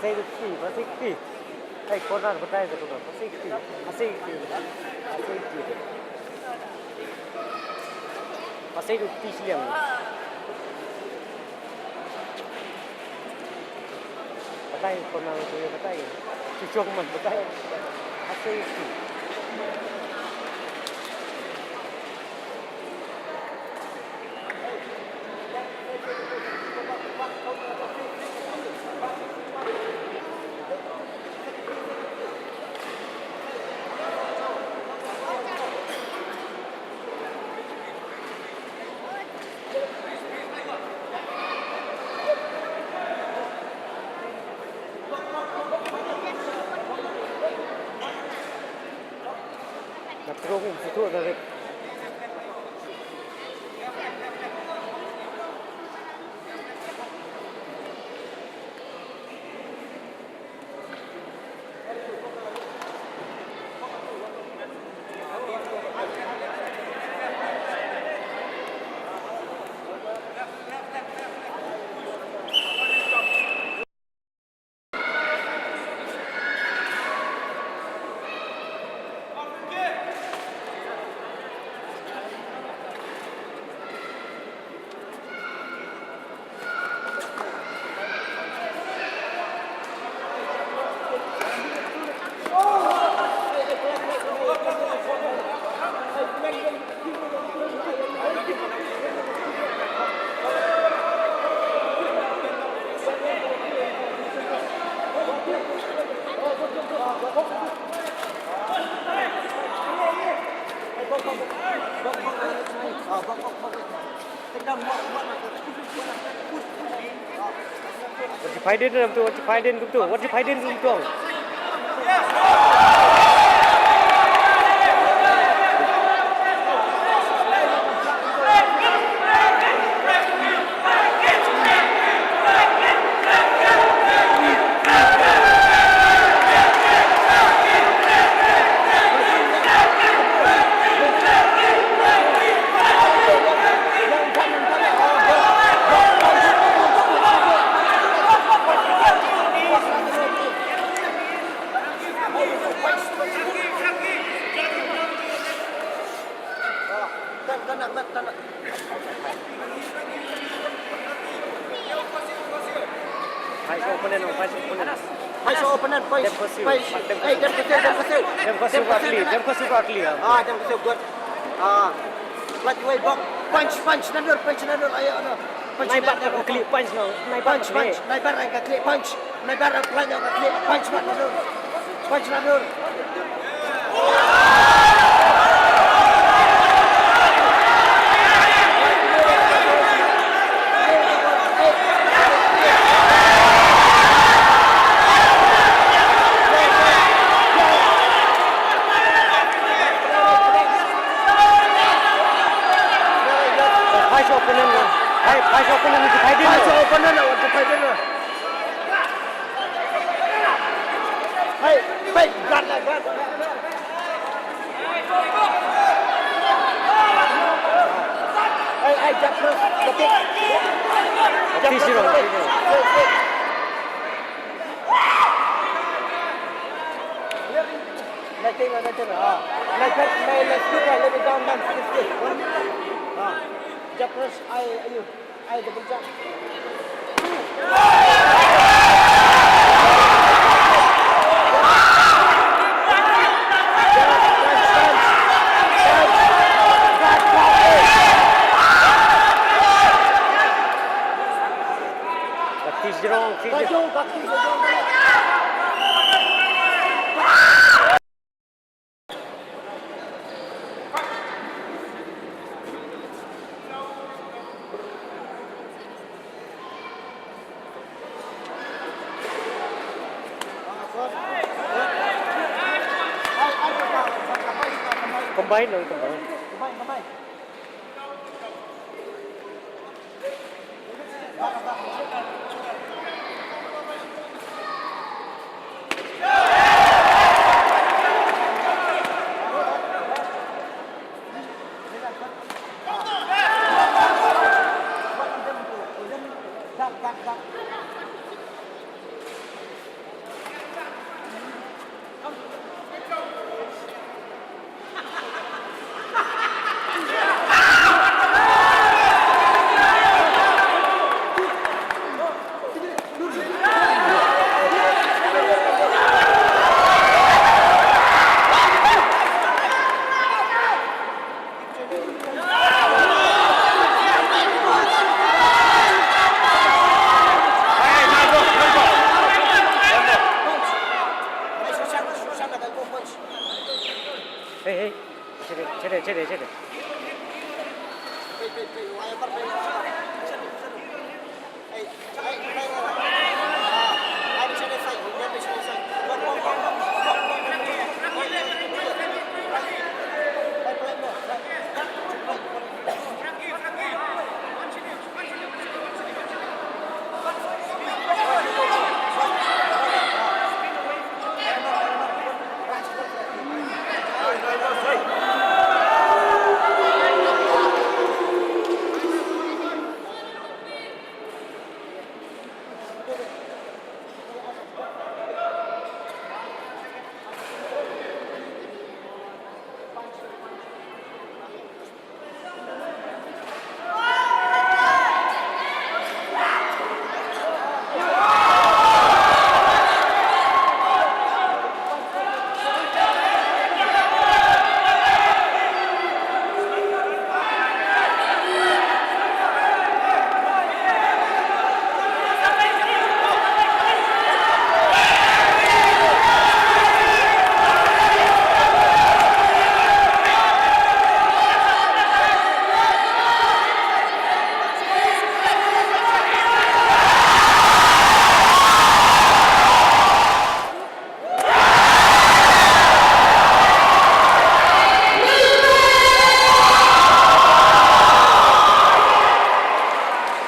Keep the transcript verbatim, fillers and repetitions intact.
Batai ruti, batai ruti. Hai, corner batai ruti, batai ruti. Batai ruti. Batai ruti. Batai ruti siliang. Batai corner ruti, batai. Cucung man batai. Batai ruti. Na trong um satu na rek. Wat ju phai dien kumtu, wat ju phai dien kumtu, wat ju phai dien kumtu. Phai sha opponent, phai sha opponent. Phai sha opponent, phai. Dem khursiew. Phai. Dem khursiew. Hey, dem khursiew, dem khursiew. Dem khursiew bad kli, dem khursiew bad kli, ah. Ah, dem khursiew, good. Ah. Lait wei bok. Punch, punch, nadur, punch, nadur. Ayo, no. Punch, nadur. Nai bat ka kli, punch, no. Nai bat punch, punch. Nai bat ka kli, punch. Nai bat ka kli, punch, nadur. Punch, nadur. Phai sha opponent na. Phai, phai sha opponent na, phai dien. Phai sha opponent na, phai dien. Hey, hey, guard, guard. Hey, hey, jab terus, jab terus. Jab terus. Nothing, nothing. Ah. Nothing, nothing. Let me down, man. Ah. Jab terus, ai, ayo. Ai, double jump. Practice jrong, practice jrong. Combine, no, combine. Hey, hey. Chere, chere, chere, chere.